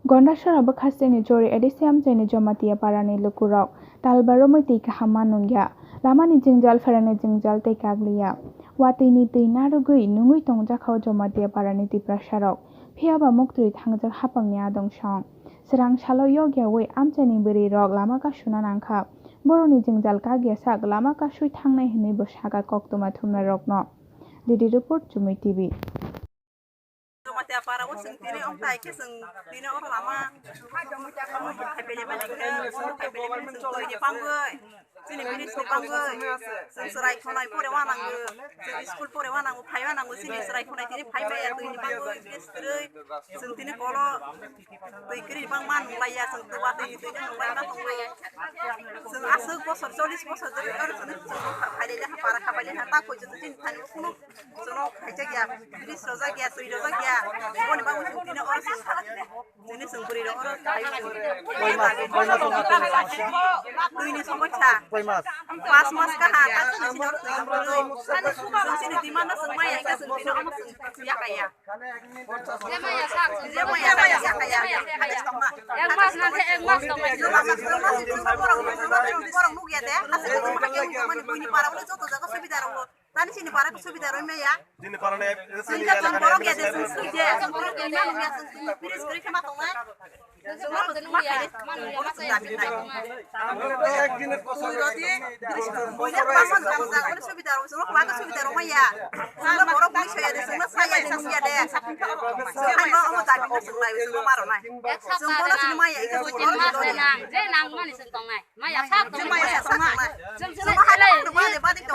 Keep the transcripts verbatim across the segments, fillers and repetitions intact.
Gondasora bwkhasteni Jori A D C amchaini Jamatia parani lukurok talba romwi twi kaham ma nungya. Lamani jwngjal, pherangni jwngjal tei kagliya. Watwini twi narwgwi nungwi tongjakha o Jamatia parani Tiprasarok. Phiyaba muktwi thangjak hapangni adong song. Swrang salo yokyawi amchaini bwrwirok lama kasuna nangkha. Borokni jwngjal kagya sak lama kasui thangnai hwnwi bo sakha koktwma thumnarokno. D D report, Chumui T V. Jamatia para o chwng tini wng tai khe chwng tini oro lama khai pele mani khe khai pele mani chwng twi ni bangwi chini bini ni bangwi chwng chwrai khonai pore wanango, chwng school pore wanango, phai wanango chini chwrai khonai tini phai maya twi ni bangwi bini srwi chwng tini kolo twi kwrwi bang ma nung lai ya, chwng twi watwi ni twi ni nung lai ma tong lai ya. Chwng aswk bosor chollish bosor jagwi oro chwng phai lai le ha para kha bai le ha ta koi chwng chini thani o kunu Chwngno khaijak ya, bridge rojak ya, twi rojak ya. Boni bagwi chwng tini oro chwng, tini chwng bwrwi rok oro khlai chwng. Koi mas, koi mas wngkha tong? Twi ni somosya. Koi mas? Pas mas kaha, ta chwng chini oro twi rok rwwi. Chwng chini demand no chwng maya, hwnkhe chwng tini omo chwng yakaya. Jemaya sak, jemaya sak, jemaya sak. Ek mas nang khe ek mas tongmai. Chwng mas, chwng mas, chwng mas borok, chwng mas borok nukya de. Aswk chwng ma khe chwng mani buini para ule joto jaga subida rok. Tani chini para ko subida roi maya. Chini para ne, chini ka chini borok ya de, chini sui de, chini borok ya de, chini bridge kri kama tongnai. Chini borok chini maya, manu ya masa ya. Ek din ko sui rodi, bridge ko. Bridge ko masa masa ko subida roi, chini ko subida roi maya. Chini borok bridge ya de, chini saya de, saya de. Hai ma omo ta bini chini lai, chini maro nai. Ek sapta de nang, je nang mani chini tongnai. Maya sak tong, maya sak tong.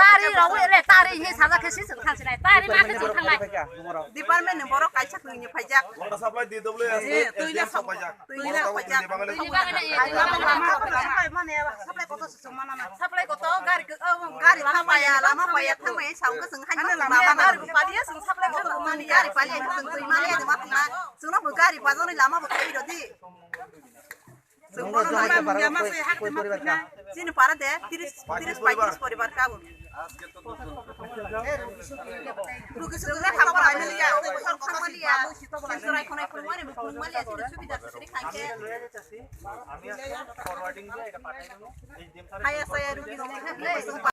Tari rok le, tari he saja khe si sung thang sinai. Tari ma khe sung thangnai. Department ni borok kaisa twi ni phaijak. Water supply D W S. Eh, twi le sak phaijak. Twi le phaijak. Twi le phaijak. Supply koto se sung mana na. Supply koto gari ke, oh, gari lama paya, lama paya thangmai saung ke sung han lama gari paliya sung supply koto mani gari paliya sung twi mani ma thangna. Sung no gari pajoni lama bo khai rodi. Chini para de tiris, tiris paitris poribar kabo. Rugi se dole thangmani ya, thangmani ya. Chwng chwrai khonai phungmani, phungmani ya, chini subida se chini khaikhe. Haya saya rugi se.